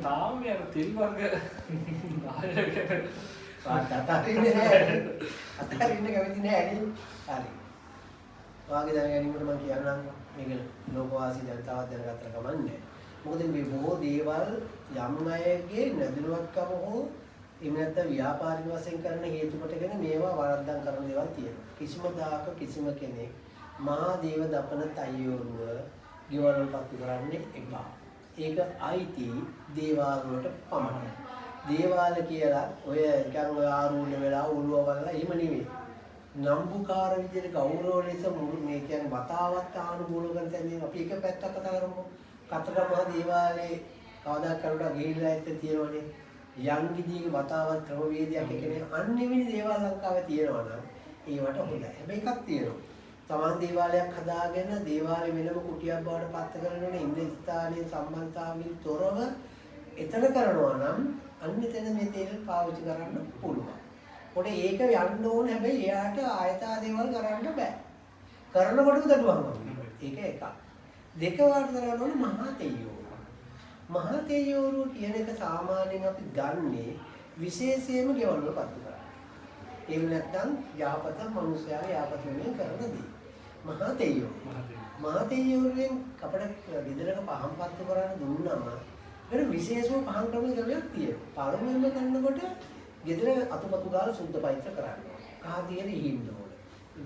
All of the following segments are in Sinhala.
තාම මේ අර තෙල් වර්ග 10 ගැන පාට අතහරින්නේ නෑ. අතහරින්න කැමති නෑ නේ. හරි. ඔයාගේ දැන ගැනීමට මම කියන්නම්, මේක ලෝකවාසී ජනතාවත් දැනගත්තට කමක් නෑ. මොකද මේ බොහෝ දේවල් යම් අයගේ නැදනුවත්කම හෝ එහෙම නැත්නම් ව්‍යාපාරික වශයෙන් කරන හේතු කොටගෙන මේවා වරද්දම් කරන දේවල් තියෙනවා. කිසිම දායක කිසිම කෙනෙක් මහා දේව දපන තයියෝරුව ගෙවල් වල පත්තු කරන්න එපා. ඒක අයිති දේවාල වලට පමණයි. දේවාල කියලා ඔය නිකන් ඔය ආරූඪ වෙලා ඔළුව වලලා එහෙම නෙවෙයි. නම්බුකාර විදිහට ගෞරව ලෙස මුළු මේ කියන්නේ වතාවත් ආනුකූල කරන තැන අපි එක පැත්තක් කතා කරමු. කතරගම මහා දේවාලේ කවදා කරුණා ගිහිල්ලා ඇත්ත තියෙනවනේ. යම් විදිහක වතාවත් ක්‍රමවේදයක් ඒ කියන්නේ අන්න එවැනි දේවල් ලංකාවේ තියෙනවා නම් ඒවට හොඳයි. හැබැයි එකක් තියෙනවා. තමන් දේවාලයක් හදාගෙන දේවාලෙ වෙනම කුටියක් බවට පත් කරගෙන ඉන්න ස්ථානයේ සම්බන්ධතාවකින් තොරව එතන කරනවා නම් අන්න එතන මේ තෙල් පාවිච්චි කරන්න පුළුවන්. පොඩ ඒක යන්න ඕන, හැබැයි එයාට ආයතා දේවල් කරන්න බෑ. කරනකොටම දඩුවම් හම්බ. ඒක එකක්. දෙක වාට කරන්න ඕන මහා තෙය්‍යෝරුව. මහා තෙය්‍යෝරුව කියන එක සාමාන්‍යයෙන් අපි ගන්නේ විශේෂයෙන්ම ගෙවල් වල පත්තු කරන්න. එහෙම නැත්නම් යහපත මනුස්සයාගේ යහපත වෙනුවෙන් කරන දේ. මහා තෙය්‍යෝරුව. මහා තෙය්‍යෝරුවෙන් අපිට ගෙදරක පහන් පත්තු කරන්න දුන්නම ඒකට විශේෂම පහන් ක්‍රම ක්‍රමයක් තියෙනවා. පළමුවෙන්ම කරනකොට ගෙදර අතුපතු ගාලා සුද්ධ පවිත්‍ර කරන්න ඕන. කහ තියෙන ඉහින්න ඕන.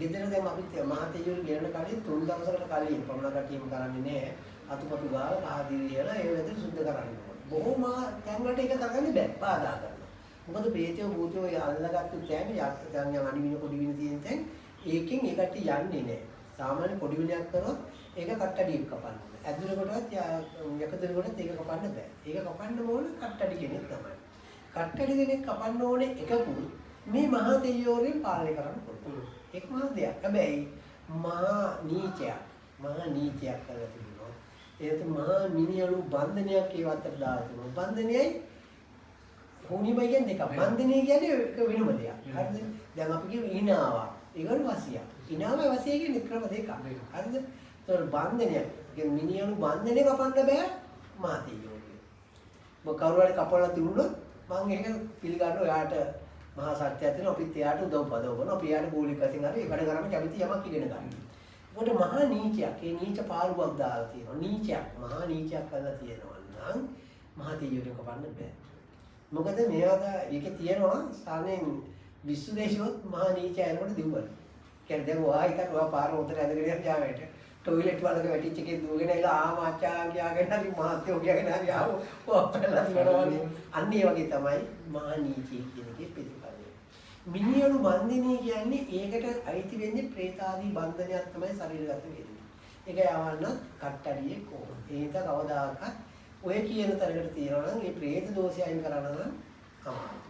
ගෙදර දැන් අපි මහා තෙය්‍යෝරු ගෙනන කලින් 3 දවසකට කලින් පමණ කටීම කරන්නේ නෑ. අතුපතු ගාලා කහ දිරියලා ඒ වෙලෙට සුද්ධ කරන්න ඕන. බොහොම තැන් වලට ඒක කරගන්න බෑ. බාධා කරනවා. මොකද ප්‍රේතයෝ භූතයෝ අල්ලගත්තු තැන් යත් තැන් යම් අනිවින කොඩි වින තියෙන තැන් ඒකෙන් ඒ කට්ටිය යන්නේ නෑ. සාමාන්‍ය පොඩි විනයක් කරොත් ඒක කට්ටඩියක් කපන්න ඕන. ඇදුරකටවත් යකදුරකටවත් ඒක කපන්න බෑ. ඒක කපන්න ඕන කට්ටඩි කෙනෙක් තමයි. කට්ටඩි කෙනෙක් කපන්න ඕනේ එකකුත් මේ මහා තෙය්‍යෝරෙන් පාලනය කරන්න පුළුවන්. ඒක මහා දෙයක්. හැබැයි මහා නීචයක්, මහා නීචයක් කරලා තිබුණා. ඒත් මහා මිනිඅලු බන්ධනයක් ඒ වත්තට දාලා තිබුණා. බන්ධනයයි හුනිමයි කියන්නේ දෙකක්. බන්ධනය කියන්නේ ඒක වෙනම දෙයක්. හරිද? දැන් අපි කියමු ඉනාවක්. ඒකවල වසියක්. ඉනාවයි වසිය කියන්නේ ක්‍රම දෙකක්. හරිද? ඒතකොට බන්ධනයක්. කියන්නේ මිනිඅලු බන්ධනය කපන්න බෑ මහා තෙය්‍යෝරෙන්. මොක කවුරු හරි කපලා තිබුණොත් මං ඒක පිළිගන්න ඔයාට මහා සත්‍යයක් තියෙනවා, අපිත් එයාට උදව් පදව් කරනවා, අපි එයාට මූලික වශයෙන් හරි ඒ වැඩ කරන්න කැමති යමක් ඉගෙන ගන්න. ඒකට මහා නීචයක්, ඒ නීච පාළුවක් දාලා තියෙනවා. නීචයක්, මහා නීචයක් කරලා තියෙනවා නම් මහා තෙය්‍යෝරෙන් කපන්න බෑ. මොකද මේවා ඒකේ තියෙනවා සාමාන්‍යයෙන් විශ්ව දේශියොත් මහා නීචය යනකොට දිව්වල. කියන්නේ දැන් ඔයා හිතන්න ඔයා පාර උතර ඇදගෙන යන ජාමයට ටොයිලට් වලක වැටිච්ච එකේ දුවගෙන ඇවිල්ලා ආ මාචා කියාගෙන හරි මහත්තයෝ කියාගෙන හරි ආව ඔයා පැනලා දිවනවා වගේ. අන්න ඒ වගේ තමයි මහා නීචය කියන එකේ ප්‍රතිඵලය. මිනිඅලු බන්ධනී කියන්නේ ඒකට අයිති වෙන්නේ ප්‍රේතාදී බන්ධනයක් තමයි ශරීරගත වෙන්නේ. ඒක යවන්නත් කට්ටඩියේ කොහොම. ඒ නිසා කවදාකවත් ඔය කියන තරකට තියනවා නම් ඒ ප්‍රේත දෝෂය අයින් කරන්න නම් අමාරුයි.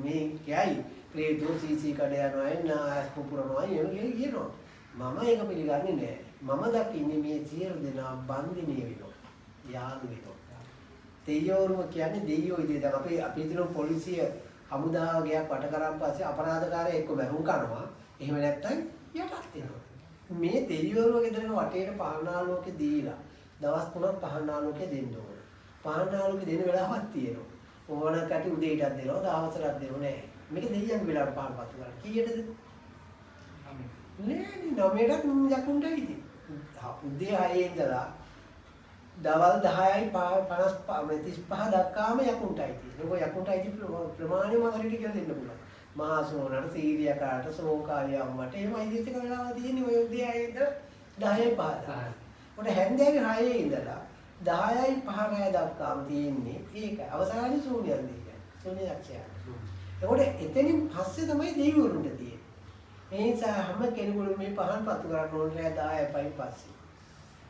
මේ කියයි ප්‍රේතෝ සීසී කඩ යනවා එන්න ඇස් පුපුරනවා එහෙම කියලා කියනවා. මම ඒක පිළිගන්නේ නෑ. මම දකින්නේ මේ සියලු දෙනා බන්ධනීය වෙනවා. යාළු වෙනවා. තෙය්‍යෝරුම කියන්නේ දෙයියෝ ඉතින් දැන් අපි අපි හිතන පොලිසිය හමුදාව ගයක් වට කරන් පස්සේ අපරාධකාරය එක්ක මැරුම් කනවා. එහෙම නැත්නම් යටත් වෙනවා. මේ තෙය්‍යෝරුව ගෙදරන වටේට පහන් ආලෝකේ දීලා දවස් 3ක් පහන් ආලෝකේ දෙන්න ඕන. පහන් ආලෝකේ දෙන වෙලාවක් තියෙනවා. ඕන කටි උදේටත් දෙනවා දවසටත් දෙනවා නෑ. මේක දෙයියන්ගේ වෙලාවට පහන් පත්තු කරන්න. කීයටද? නෑ නේ 9ටත් යකුන්ටයි ඉතින්. උදේ 6 ඉඳලා දවල් 10යි 55 35 දක්වාම යකුන්ටයි තියෙන්නේ. ඔය යකුන්ටයි ප්‍රමාණය මම හරියට කියලා දෙන්න පුළුවන්. මහා සෝනට, සීරියකාට, සෝකාලිය අම්මට එහෙම අයිති එක වෙලාවල් තියෙන්නේ ඔය උදේ 6 ඉඳලා 10යි 5 දක්වා. ඔන්න හැන්දෑවේ 6 ඉඳලා 10යි 5 රැය දක්වාම තියෙන්නේ ඒකයි. අවසානයේ ශූන්‍යයන් දෙකයි. ශූන්‍ය යක්ෂයන්. එතකොට එතනින් පස්සේ තමයි දෙවිවරුන්ට තියෙන්නේ. ඒ නිසා හැම කෙනෙකුටම මේ පහන් පත්තු කරන්න ඕන රැය 10යි 5න් පස්සේ.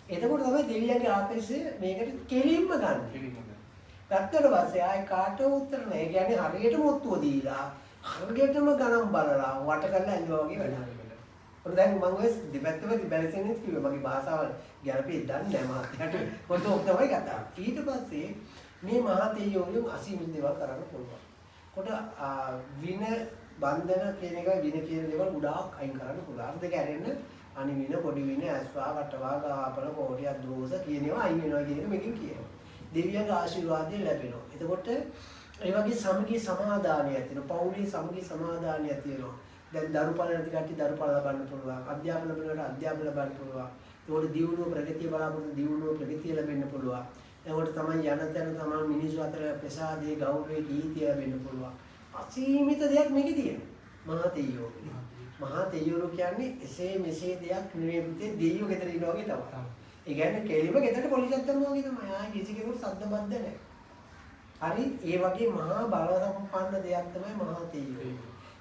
එතකොට තමයි දෙවියන්ගේ ආපේශය මේකට කෙලින්ම ගන්න. ගත්තට පස්සේ ආයේ කාටවත් උත්තර නෑ. ඒ කියන්නේ හරියටම ඔත්තුව දීලා හරියටම ගණන් බලලා වට කරලා ඇල්ලුවා වගේ වැඩක්. ඔන්න දැන් මම ඔය දෙපැත්තම බැලසෙන්නේ කිව්වේ මගේ භාෂාව ගැළපෙන්නේ දන්නේ නෑ මහත්තයාට. ඔන්න ඔක තමයි කතාව. ඊට පස්සේ මේ මහා තේජෝරියම් අසීමිත දේවල් කරන්න පුළුවන්. කොට වින බන්ධන කියන එක වින කියන දේවල් ගොඩාක් අයින් කරන්න පුළුවන්. අර දෙක ඇරෙන්න අනි වින, පොඩි වින, ඇස්වා, කටවා, ගාපල, කෝටියක්, දෝෂ කියන ඒවා අයින් වෙනවා කියන එක මේකෙන් කියනවා. දෙවියන්ගේ ආශිර්වාදය ලැබෙනවා. එතකොට ඒ වගේ සමගිය සමාදානයක් තියෙනවා. පවුලේ සමගිය සමාදානයක් තියෙනවා. දැන් දරුපල නැති කට්ටිය දරුපල ලබන්න පුළුවන්. අධ්‍යාපන ලැබෙනවට අධ්‍යාපන ලබන්න පුළුවන්. ඒකට දියුණුව ප්‍රගතිය බලාපොරොත්තු දියුණුව ප්‍රගතිය ලැබෙන්න පුළුවන්. එතකොට තමයි යන තැන තමයි මිනිස්සු අතර ප්‍රසාදයේ ගෞරවයේ කීර්තිය ලැබෙන්න පුළුවන්. අසීමිත දෙයක් මේකේ තියෙනවා. මහා තෙයියෝ. මහා තෙයියෝ කියන්නේ එසේ මෙසේ දෙයක් නෙවෙයි පුතේ, දෙයියෝ ගෙදර ඉන්නා වගේ තමයි. ඒ කියන්නේ කෙලිම ගෙදරට පොලිසියක් දැම්මා වගේ තමයි. ආයේ කිසි කෙනෙකුට සද්ද බද්ද නැහැ. හරි, ඒ වගේ මහා බල සම්පන්න දෙයක් තමයි මහා තෙයියෝ.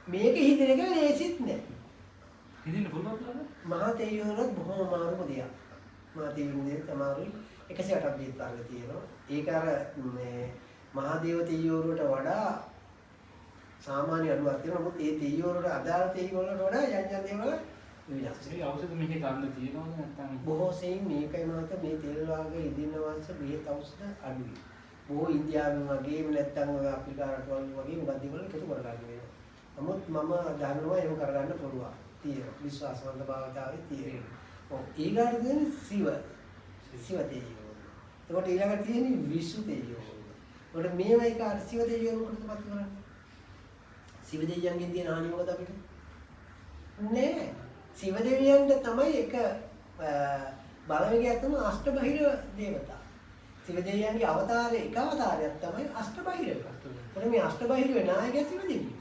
මේක හිතන එක ලේසිත් නෑ. හිතින්න පුළුවන්ද? මහා තෙයියෝනත් බොහොම අමාරුම දෙයක්. මහා තෙයියෝ දෙයක් අමාරුයි. 108ක් බෙහෙත් වර්ග තියෙනවා. ඒක අර මේ මහා දේව තෙයියෝරුවට වඩා සාමාන්‍ය අඩුවක් තියෙනවා. නමුත් ඒ තෙයියෝරුවට අදාළ තෙයියෝ වලට වඩා යම් යම් දේවල් වෙනස් වෙනවා. මේ ඖෂධ මේකේ ගන්න තියෙනවද නැත්නම්? බොහෝ සෙයින් මේකයි මහත මේ තෙල් වර්ග ඉදින්න වංශ බෙහෙත් ඖෂධ අඩුයි. බොහෝ ඉන්දියාවෙන් වගේම නැත්නම් ඔය අප්‍රිකා රටවල් වගේ මොකක්ද දේවල් එකතු කරගන්න වෙනවා. නමුත් මම දන්නවා එහෙම කරගන්න පුළුවන්. තියෙනවා. විශ්වාසවන්ත භාවිතාවේ තියෙනවා. ඔව්, ඊළඟට තියෙන්නේ සිව. සිව තෙයියෝ. එතකොට ඊළඟට තියෙන්නේ විසු තෙයියෝ. එතකොට මේවා එක අර සිව තෙයියෝ මොකටද පත් කරන්නේ? සිව දෙවියන්ගෙන් තියෙන හානිය මොකද අපිට? නෑ. සිව දෙවියන්ට තමයි එක බලවේගයක් තමයි අෂ්ටබහිර දේවතා. සිව දෙවියන්ගේ අවතාරය එක අවතාරයක් තමයි අෂ්ටබහිරව. එතකොට මේ අෂ්ටබහිරවේ නායකයා සිව දෙවියෝ.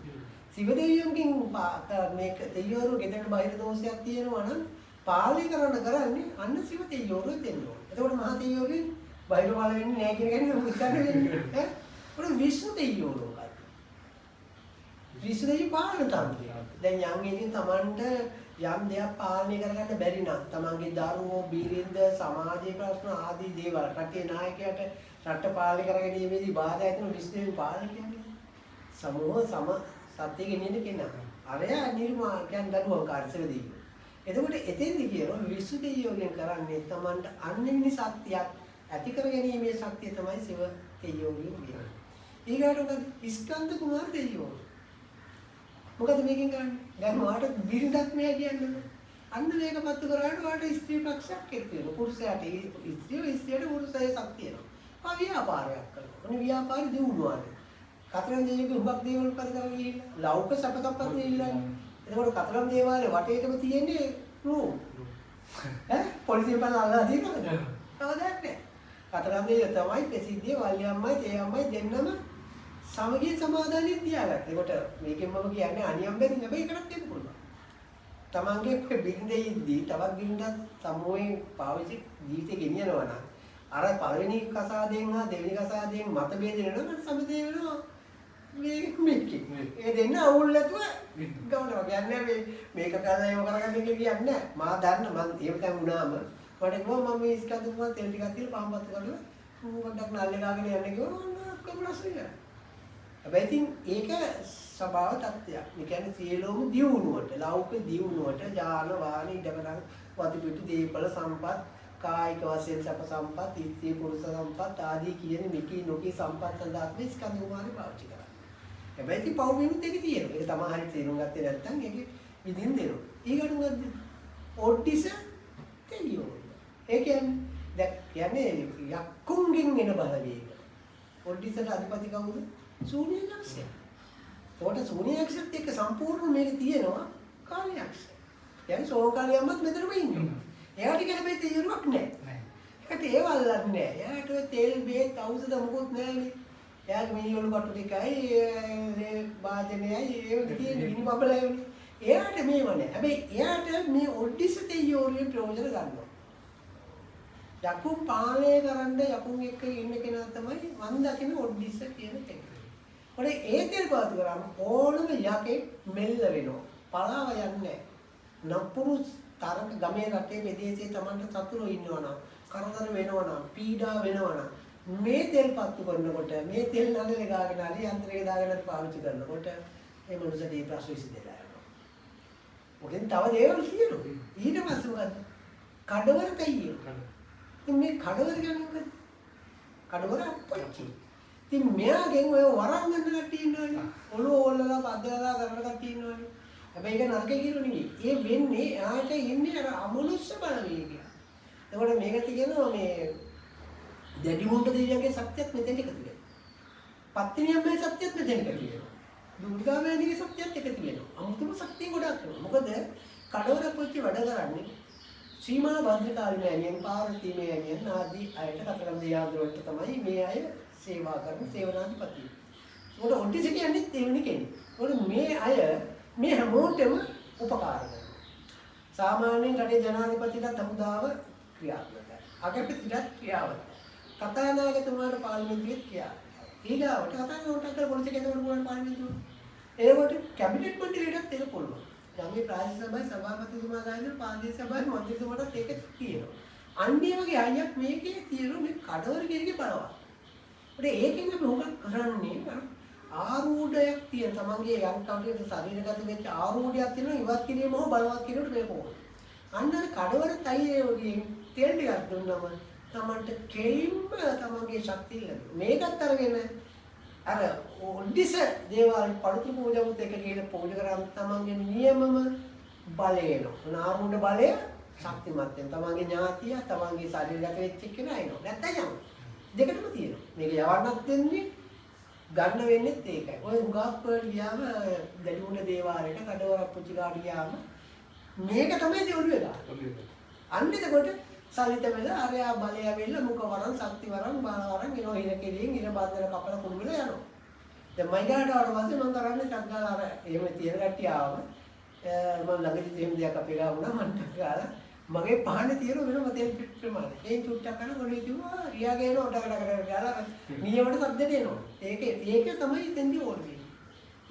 සිව දෙවියන්ගෙන් මේ දෙවිවරු ගෙදරට බහිර දෝෂයක් තියෙනවා නම් පාලනය කරන්න කරන්නේ අන්න සිව දෙවිවරු දෙන්න ඕනේ. එතකොට මහා දෙවිවරුන් බහිර බල වෙන්නේ නැහැ කියන එක නේ හිතන්න වෙන්නේ. ඈ ඔය විෂ්ණු දෙවිවරු මොකද්ද? විෂ්ණු දෙවියෝ පාලන තන්ත්‍රය. දැන් යම් ඉතින් Tamanට යම් දෙයක් පාලනය කරගන්න බැරි නම් තමන්ගේ දරුවෝ, බිරිඳ, සමාජයේ ප්‍රශ්න ආදී දේවල් රටේ නායකයාට රට පාලනය කරගැනීමේදී බාධා ඇති වෙන විෂ්ණු දෙවියෝ පාලන කියන්නේ සමූහ සම සත්‍ය ගෙනියන කෙනා. අරයා නිර්මා කියන්නේ දඩුවම්කාර සිව දෙවියෝ. එතකොට එතෙන්දි කියනවා විෂ්ණු දෙවියෝගෙන් කරන්නේ තමන්ට අන්නෙමිනි සත්‍යයක් ඇති කර ගැනීමේ ශක්තිය තමයි සිව දෙවියෝගෙන් කියන්නේ. ඊගාට මොකද? ස්කන්ධ කුමාර දෙවියෝ. මොකද මේකෙන් කරන්නේ? දැන් ඔයාට බිරිඳක් නෑ කියන්නේ. අන්න මේක පත්තු කරාට ඔයාට ස්ත්‍රී පක්ෂයක් එක්ක වෙනවා. පුරුෂයාට ස්ත්‍රිය, ස්ත්‍රියට පුරුෂයා ශක්තිය එනවා. ආ ව්‍යාපාරයක් කරනවා. ඔන්න ව්‍යාපාරي දියුණුවානේ. කතරගම දෙවියන්ගේ හුඟක් දේවල් කර කර ගිහිල්ලා ලෞක සැප සම්පත් ඉල්ලන්නේ. එතකොට කතරගම දේවාලේ වටේටම තියෙන්නේ රූම්. ඈ පොලිසිය බලලා අල්ලලා තියෙනවද? කවදාවත් නෑ. කතරගම දෙවියෝ තමයි ප්‍රසිද්ධිය වල්ලියම්මයි තේයම්මයි දෙන්නම සමගිය සමාදානිය තියාගත්තා. එතකොට මේකෙන් මම කියන්නේ අනියම් බැරි හැබැයි ඒකටත් දෙන්න පුළුවන්. තමන්ගේ බිරිඳේ ඉද්දී තවත් බිරිඳක් සමූහයෙන් පාවිච්චි ජීවිතේ ගෙනියනවා නම් අර පළවෙනි කසාදයෙන් හා දෙවෙනි කසාදයෙන් මතභේද වෙනවා නම් සමතේ වෙනවා. මේ මේකේ. ඒ දෙන්න අවුල් නැතුව ගමනවා. කියන්නේ මේ මේක කරලා ඒව කරගන්න කියලා කියන්නේ නෑ. මා දන්න මං එහෙම තැන් වුණාම මට කිව්වා මම මේ ස්කන්ධ කුමාර තෙල් ටිකක් තියලා පහන් පත්තු කරලා පොඩ්ඩක් නල්ලේ ගාගෙන යන්න කිව්වා. ඔන්න ඔක්කොම ප්‍රශ්න ඉවරයි. හැබැයි ඉතින් ඒක ස්වභාව තත්ත්වයක්. ඒ කියන්නේ සියලුම දියුණුවට, ලෞකික දියුණුවට, යාන වාහන ඉඩකඩම් වතු පිටු දීපල සම්පත්, කායික වශයෙන් සැප සම්පත්, ස්ත්‍රී පුරුෂ සම්පත් ආදී කියන මිකී නොකී සම්පත් සඳහා මේ ස්කන්ධ කුමාරය පාවිච්චි කරන්නේ. හැබැයි ඉතින් පව් වීමුත් ඒක තියෙනවා. ඒක තමයි හරි තේරුම් ගත්තේ නැත්නම් ඒක විදින් දෙනවා. ඊගොඩ මොකද්ද? ඔඩ්ඩිස තෙලියෝ. ඒ කියන්නේ දැන් කියන්නේ යක්කුන්ගෙන් එන බලවේග. ඔඩ්ඩිසට අධිපති කවුද? සූර්ය යක්ෂයා. එතකොට සූර්ය යක්ෂයත් එක්ක සම්පූර්ණ මේක තියෙනවා කාල යක්ෂයා. කියන්නේ සෝකාලියම්මත් මෙතනම ඉන්නවා. එයාට කියලා මේ තීරුවක් නැහැ. එයාට ඒව අල්ලන්නේ නැහැ. එයාට ඔය තෙල් බේත් ඖෂධ මොකුත් නැහැනේ. එයාගේ මීවලු කටු ටිකයි ඒ වාදනයයි ඒව තියෙන ගිනි බබලයෝනේ. එයාට මේව නැහැ. හැබැයි එයාට මේ ඔඩ්ඩිස තෙයියෝරියෙන් ප්‍රයෝජන ගන්නවා. යකුන් පාලනය කරන්න යකුන් එක්ක ඉන්න කෙනා තමයි මන් දකින ඔඩ්ඩිස කියන කෙනා. ඔන්න ඒ තෙල් පාතු කරාම ඕනම යකෙක් මෙල්ල වෙනවා. පලාව යන්නේ නැහැ. නපුරු තරක ගමේ රටේ විදේශයේ Tamanට සතුරෝ ඉන්නවා නම්, කරදර වෙනවා නම්, පීඩා වෙනවා නම් මේ තෙල් පත්තු කරනකොට මේ තෙල් නළලේ ගාගෙන හරි යන්ත්‍රයක දාගෙන පාවිච්චි කරනකොට ඒ මනුස්සට ඒ ප්‍රශ්න විසඳලා යනවා. ඔකෙන් තව දේවල් තියෙනවා. ඊට පස්සේ මොකද්ද? කඩවර තෙයියෝ. ඉතින් මේ කඩවර කියන්නේ මොකද්ද? කඩවර අප්පච්චි. ඉතින් මෙයාගෙන් ඔය වරන් ගන්න කට්ටිය ඉන්නවනේ. ඔළුව ඕල්ලලා පද්දලා කරන කට්ටිය ඉන්නවනේ. හැබැයි ඒක නරකයි කියනෝ නෙවෙයි. ඒ වෙන්නේ එයාට ඉන්නේ අර අමනුෂ්‍ය බලවේගය. එතකොට මේක තියෙනවා මේ දැඩි මුණ්ඩ දෙවියන්ගේ ශක්තියත් මෙතෙන්ට එකතු වෙනවා. පත්තිනි අම්මේ ශක්තියත් මෙතෙන්ට එකතු වෙනවා. දුර්ගා මෑණියගේ ශක්තියත් එකතු වෙනවා. අමුතුම ශක්තිය ගොඩක් වෙනවා. මොකද කඩවර පුච්චි වැඩ කරන්නේ සීමා භද්‍රකාලි මෑණියන්, පාර්වතී මෑණියන් ආදී අයට කතරගම දෙවියන්ට තමයි මේ අය සේවා කරන සේවනාධිපති. ඒකට ඔඩිසි කියන්නේ එවැනි කෙනෙක්. ඒකට මේ අය මේ හැමෝටම උපකාර කරනවා. සාමාන්‍යයෙන් රටේ ජනාධිපතිටත් හමුදාව ක්‍රියාත්මකයි. අගමැතිටත් ක්‍රියාත්මකයි. කතානායකතුමාට පාර්ලිමේන්තුවෙත් ක්‍රියාත්මකයි. ඊගාවට කතානායකතුමාට අතර පොලිසිය කෙනෙකුට පුළුවන් පාර්ලිමේන්තුවට. ඒකට කැබිනට් මණ්ඩලයටත් ඒක පුළුවන්. ගමේ ප්‍රාදේශීය සභාවේ සභාපතිතුමා ගාන ප්‍රාදේශීය සභාවේ මන්ත්‍රීතුමාටත් ඒක තියෙනවා. අන්න ඒ වගේ අයියක් මේකේ තියෙන මේ කඩවර කෙරෙහි බලවත්. ඒකට ඒකෙන් අපි හුඟක් කරන්නේ ආරූಢයක් තියෙන තමන්ගේ යම් කවුරුද ශරීරගත වෙච්ච ආරූಢයක් තියෙනවා ඉවත් කිරීම හෝ බලවත් කිරීමට මේක ඕන. අන්න අර කඩවර තයියේ වගේ තෙල් ටිකක් දුන්නම තමන්ට කෙලින්ම තමන්ගේ ශක්තිය ලැබෙනවා. මේකත් අරගෙන අර ඔඩිස දේවල් පළුතුරු පූජාවත් එක කියලා පූජා කරාම තමන්ගේ නියමම බලය එනවා. ආරූಢ බලය ශක්තිමත් වෙනවා. තමන්ගේ ඥාතිය තමන්ගේ ශරීරගත වෙච්ච කෙනා එනවා. නැත්තම් යනවා. දෙකටම තියෙනවා. මේක යවන්නත් වෙන්නේ ගන්න වෙන්නේත් ඒකයි. ඔය හුඟක් වලට ගියාම දැඩිමුණ දේවාලයට කඩවර අප්පුච්චි ගාඩ ගියාම මේක තමයි දෙවලු වෙලා. අන්න එතකොට සලිත වෙලා අරයා බලය ඇවිල්ලා මුඛ වරන් ශක්ති වරන් බාල වරන් එනවා හිර කෙලියෙන් ඉර බන්දර කපලා කුඩු වෙලා යනවා. දැන් මයි ගාට ආවට පස්සේ මං කරන්නේ ටක් ගාලා අර එහෙම තියෙන කට්ටිය ආවම මං ළඟදී එහෙම දෙයක් අපේ ගාව වුණා මං ටක් ගාලා මගේ පහනේ තියෙන වෙනම තෙල් ප්‍රමාණය. ඒ චුට්ටක් කරන ඔළුවේ තිබුණා රියාගේ එනවා ටක ටක ටක ගාලා නියමට සද්දට එනවා. ඒක ඒක තමයි එතෙන්දී ඕන වෙන්නේ.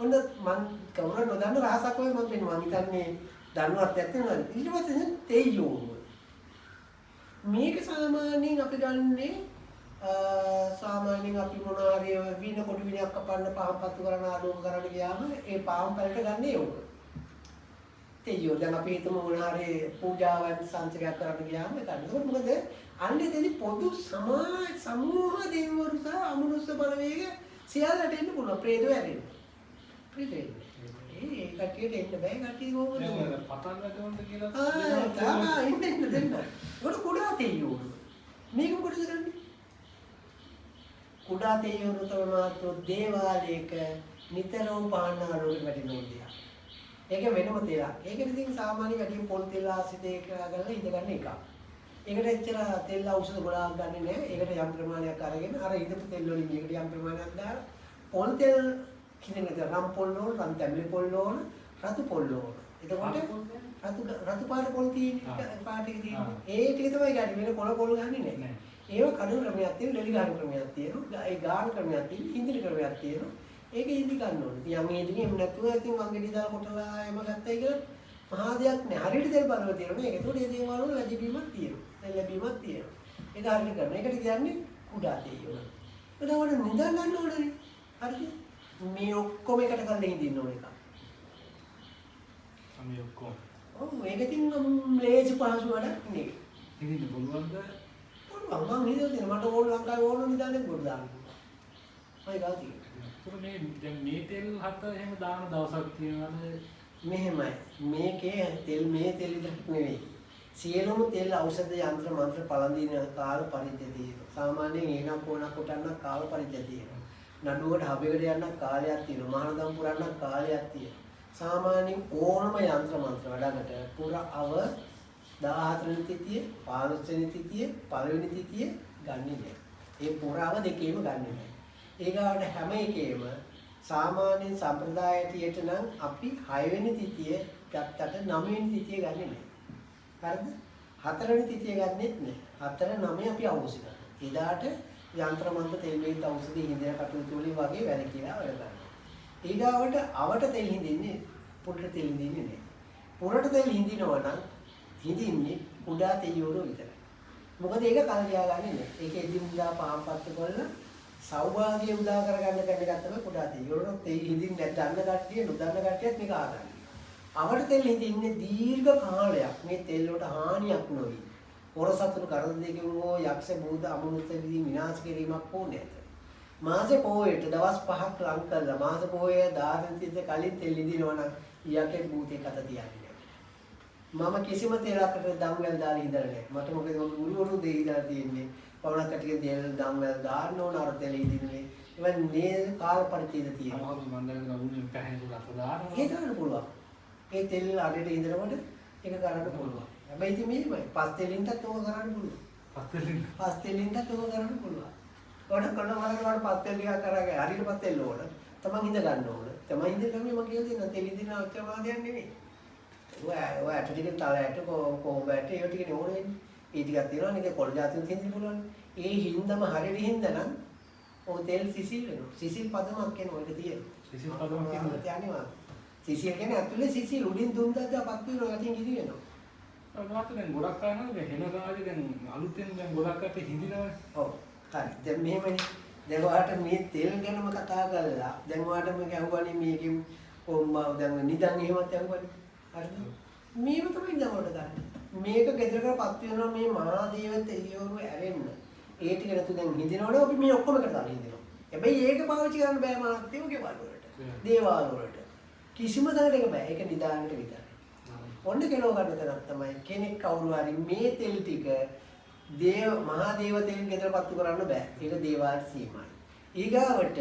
ඔන්න මං කවුරුත් නොදන්න රහසක් ඔය මං පෙන්නුවා. මං හිතන්නේ දන්නවත් නැත්නම් ඊට පස්සේ තෙයියෝ. මේක සාමාන්‍යයෙන් අපි ගන්නේ සාමාන්‍යයෙන් අපි මොන හරි වින කොටු විනයක් කපන්න පහන් පත්තු කරන ආලෝක කරන්න ගියාම ඒ පහන් පැලට ගන්නේ ඕක. තෙයියෝ දැන් අපි හිතමු මොන හරි පූජාවන් සංචරයක් කරන්න ගියාම ඒක ගන්න. ඒකට මොකද අන්න එතනදි පොදු සමාජ සමූහ දෙවිවරු සහ අමනුෂ්‍ය බලවේග සියල්ලට එන්න පුළුවන්. ප්‍රේතයෝ ඇරෙන්න. ප්‍රේතයෝ එන්නේ. ඒ කට්ටියට එන්න බෑ. කට්ටිය කොහොමද? දැන් පතන් වැදවන්න කියලා ආ තාම ඉන්න ඉන්න දෙන්න. ඒකට කුඩා තෙයියෝ. මේක මොකටද කරන්නේ? කුඩා තෙයියෝ තමයි මාත්‍රෝ දේවාලයක නිතරම පහන් ආලෝකෙට වැටෙන ඕන දෙයක්. ඒක වෙනම තෙලක්. ඒක ඉතින් සාමාන්‍ය වැඩියෙන් පොල් තෙල් ආශ්‍රිතය කරලා ඉඳ ගන්න එකක්. ඒකට එච්චර තෙල් ඖෂධ ගොඩාක් ගන්නෙ නෑ. ඒකට යම් ප්‍රමාණයක් අරගෙන අර ඉදපු තෙල් වලින් මේකට යම් ප්‍රමාණයක් දාලා පොල් තෙල් කියන එක රම් පොල් ඕන, රම් තැඹිලි පොල් ඕන, රතු පොල් ඕන. එතකොට රතු රතු පාට පොල් තියෙන පාට එක තියෙන්නේ. ඒ ටික තමයි ගන්නේ. වෙන කොළ පොල් ගන්නෙ නෑ. ඒව කඩන ක්‍රමයක් තියෙනවා, ලෙලි ගන්න ක්‍රමයක් තියෙනවා, ඒ ගාන ක්‍රමයක් තියෙනවා, ඉන්ද්‍රිය ක්‍රමයක් තියෙනවා. ඒක ඉදි ගන්න ඕනේ. ඉතින් යම් ඉදින් එහෙම නැතුව ඉතින් වංගෙඩි දාලා කොටලා එහෙම ගත්තයි කියලා මහා දෙයක් නෑ. හරියට තෙල් බලව තියෙනවා. ඒක ඒතකොට ඒ දේවල් වල ලැබීමක් තියෙනවා. තෙල් ලැබීමක් තියෙනවා. ඒක හරියට කරනවා. ඒකට කියන්නේ කුඩා තෙයියෝ. එතකොට නිදා ගන්න ඕනේ. හරිද? මේ ඔක්කොම එකට කරලා හිඳින්න ඕන එක. මේ ඔක්කොම. ඔව් ඒක ඉතින් ලේසි පහසු වැඩක් නෙවෙයි. හිඳින්න පුළුවන්ද? පුළුවන්. මං හිතලා තියෙනවා මට ඕන ලංකාවේ ඕන නිදානේ ගොඩ දාන්න පුළුවන්. මයි ගාව තියෙනවා. ඒතර මේ දැන් මේ තෙල් හත එහෙම දාන දවසක් තියෙනවද? මෙහෙමයි. මේකේ තෙල් මේ තෙල් විතරක් නෙවෙයි. සියලුම තෙල් ඖෂධ යන්ත්‍ර මන්ත්‍ර පළඳින කාල පරිච්ඡේදය තියෙනවා. සාමාන්‍යයෙන් ඒනක් ඕනක් කොටන්නක් කාල පරිච්ඡේදය තියෙනවා. නඩුවකට හබයකට යන්නක් කාලයක් තියෙනවා. මහානදම් පුරන්නක් කාලයක් තියෙනවා. සාමාන්‍යයෙන් ඕනම යන්ත්‍ර මන්ත්‍ර වැඩකට පුර අව 14 වෙනි තිතිය, 15 වෙනි තිතිය, පළවෙනි තිතිය ගන්නෙ නෑ. ඒ පුර අව දෙකේම ගන්නෙ නෑ. ඊගාවට හැම එකේම සාමාන්‍ය සම්ප්‍රදායටියට නම් අපි 6 වෙනි තිතිය ගත්තට 9 වෙනි තිතිය ගන්නෙ නෑ. හරිද? 4 වෙනි තිතිය ගන්නෙත් නෑ. 4 9 අපි අවශ්‍ය කරනවා. එදාට යන්ත්‍ර මන්ත්‍ර තෙල් වේත් ඖෂධ හිඳින කටයුතු වලින් වගේ වැඩ කියලා වැඩ කරනවා. ඊගාවට අවට තෙල් හිඳින්නේ පුරට තෙල් හිඳින්නේ නෑ. පුරට තෙල් හිඳිනවා නම් හිඳින්නේ කුඩා තෙයියෝර විතරයි. මොකද ඒක කල් තියාගන්නේ නෑ. ඒක එදිනෙදා පහන් පත්තු කරලා සෞභාග්‍ය උදා කරගන්න කරන එකක් තමයි කුඩා තෙයියෝර. තෙල් හිඳින්නේ නැත්නම් දන්න කට්ටිය නොදන්න කට්ටියත් මේක අහගන්න. අවට තෙල් හිඳින්නේ දීර්ඝ කාලයක් මේ තෙල් වලට හානියක් නොවි. හොර සතුරු කරදර දෙකකින් හෝ යක්ෂ භූත අමනුෂ්‍ය විදිහින් විනාශ කිරීමක් හෝ නැත. මාසේ පොහොයට දවස් 5ක් ලං කරලා මාස පොහොය 14 තිස්සේ කලින් තෙල් හිඳිනවා නම් යකේ භූතේ කත තියන්නේ නෑ. මම කිසිම තෙලකට දම්වැල් දාලා හිඳලා නෑ. මට මොකද මම ගුරුවරු දෙයි හිඳලා තියෙන්නේ. පවණක් කටිය තෙල් දම්වැල් දාන්න ඕන අර තෙල ඉදින්නේ. ඒවා නේ කාල පරිච්ඡේද තියෙනවා. සමහරව මම දැන් උණු පැහැෙන රස දානවා. ඒ දාන්න පුළුවන්. ඒ තෙල් අරට ඉඳනකොට ඒක කරන්න පුළුවන්. හැබැයි ඉතින් මෙහෙමයි. පස් තෙලින්ටත් ඕක කරන්න පුළුවන්. පස් තෙලින්. පස් තෙලින්ටත් ඕක කරන්න පුළුවන්. ඔයාලට කරන බලන පස් තෙල් ටිකක් කරගෙන හරියට පස් තෙල් ඕන. තමන් හිඳ ගන්න ඕන. තමන් හිඳ ගන්න මම කියලා දෙන්න තෙල් ඉඳින අවශ්‍යමාදයක් නෙමෙයි. ඔය ඔය ඇට ටික තල ඇට කොහොඹ ඇට ඒ ටිකනේ ඕන වෙන්නේ. ඒ ටිකක් තියෙනවා නේ ඒක කොළ ජාතියුත් හින්දින්න පුළුවන්. ඒ හින්දම හරියට හින්ද නම් ඔය තෙල් සිසිල් වෙනවා. සිසිල් පදමක් එනවා ඒක තියෙනවා. සිසිල් පදමක් එනවා. අනිවාර්යයෙන්. සිසිල් කියන්නේ ඇතුලේ සිසිල් උඩින් දුම් දාද්දී පත් වෙනවා යටින් ඉදි වෙනවා. ඔව් මාත් දැන් ගොඩක් අය නේද මේ හෙන රාජ්‍ය දැන් අලුතෙන් දැන් ගොඩක් අයට හිඳිනවනේ. ඔව්. හරි. දැන් මෙහෙමනේ. දැන් ඔයාලට මේ තෙල් ගැනම කතා කරලා දැන් ඔයාලට මම ඇහුවානේ මේකෙන් කොම්බා දැන් නිදන් එහෙමත් ඇහුවානේ. හරිද? මේව තමයි දැන් ඔයාලට ගන්න. මේක ගෙදර කරපත් වෙනවා මේ මහා දේව තෙලියවරු ඇරෙන්න. ඒ ටික නැතු දැන් හිඳිනවනේ අපි මේ ඔක්කොම එකට දාලා හිඳිනවා. හැබැයි ඒක පාවිච්චි කරන්න බෑ මහත්තයෝ ගෙවල් වලට. දේවාල වලට. කිසිම තැනකට ඒක බෑ. ඒක නිදාන්නට විතරයි. ඔන්න කෙලව ගන්න තැනක් තමයි කෙනෙක් කවුරු හරි මේ තෙල් ටික දේව මහා දේව තෙල් ගෙදර පත්තු කරන්න බෑ. ඒක දේවාලට සීමායි. ඊගාවට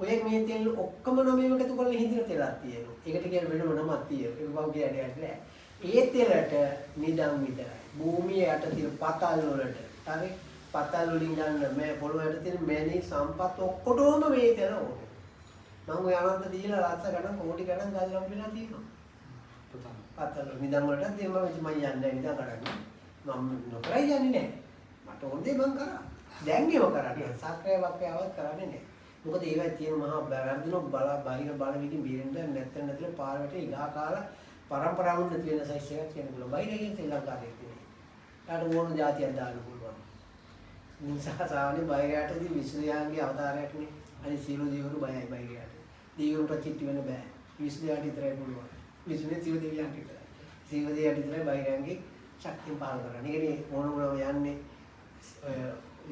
ඔය මේ තෙල් ඔක්කොම නමේම එකතු කරලා හිඳින තෙලක් තියෙනවා. ඒකට කියන වෙනම නමක් තියෙනවා. ඒක මම කියන්නේ නෑ. ඒ තෙලට නිදන් විතරයි. භූමිය යට තියෙන පතල් වලට. හරි? පතල් වලින් ගන්න මේ පොළොව යට තියෙන මැණි සම්පත් ඔක්කොටම මේ තෙල ඕනේ. මං ඔය අනන්ත දීලා ලක්ෂ ගණන් කෝටි ගණන් ගල් ලම්බිලා තියෙනවා. පතල් නිදන් වලට දෙන්න මම ඉතින් මං යන්නේ නෑ නිදන් කඩන්න. මම නොකරයි යන්නේ නෑ. මට ඕන දේ මං කරා. දැන් ඒව කරන්නේ. සක්‍රය වක්‍රයවත් කරන්නේ නෑ. මොකද ඒවයි තියෙන මහා වැරදිනො බල බාහිර බලවේගින් බේරෙන්න නැත්තම් නැතිල පාර වැටේ ඉගා කාලා පරම්පරාවන් නැති වෙන සයිස් එකක් කියන්න පුළුවන්. බාහිර කියන්නේ ශ්‍රී ලංකාවේ නෙමෙයි. ඊට ඕන જાතියක් දාන්න පුළුවන්. නිසා සාමාන්‍ය බාහිරයටදී විශ්වයාගේ අවතාරයක් නේ. අනිත් සියලු දෙවිවරු බයයි බාහිරයට. දෙවිවරුන්ට චිට්ටි වෙන්න බෑ. විශ්වයාට විතරයි පුළුවන්. විශ්වනේ සිව දෙවියන්ට විතරයි. සිව දෙවියන්ට විතරයි බාහිරයන්ගේ ශක්තිය පහළ කරන්නේ. ඒකනේ ඕන වුණාම යන්නේ ඔය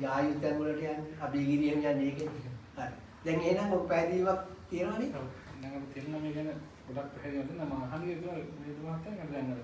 යායුතයන් වලට යන්නේ. අබිගිරියෙන් යන්නේ ඒකනේ. හරි. දැන් එහෙනම් ඔය පැහැදිලිවක් තියෙනවනේ. ඔව්. දැන් අපි තෙල් නමේ ගැන ගොඩක් පැහැදිලි වුණා. මම අහන්නේ මේ මහත්තයා ගැන දැන් අර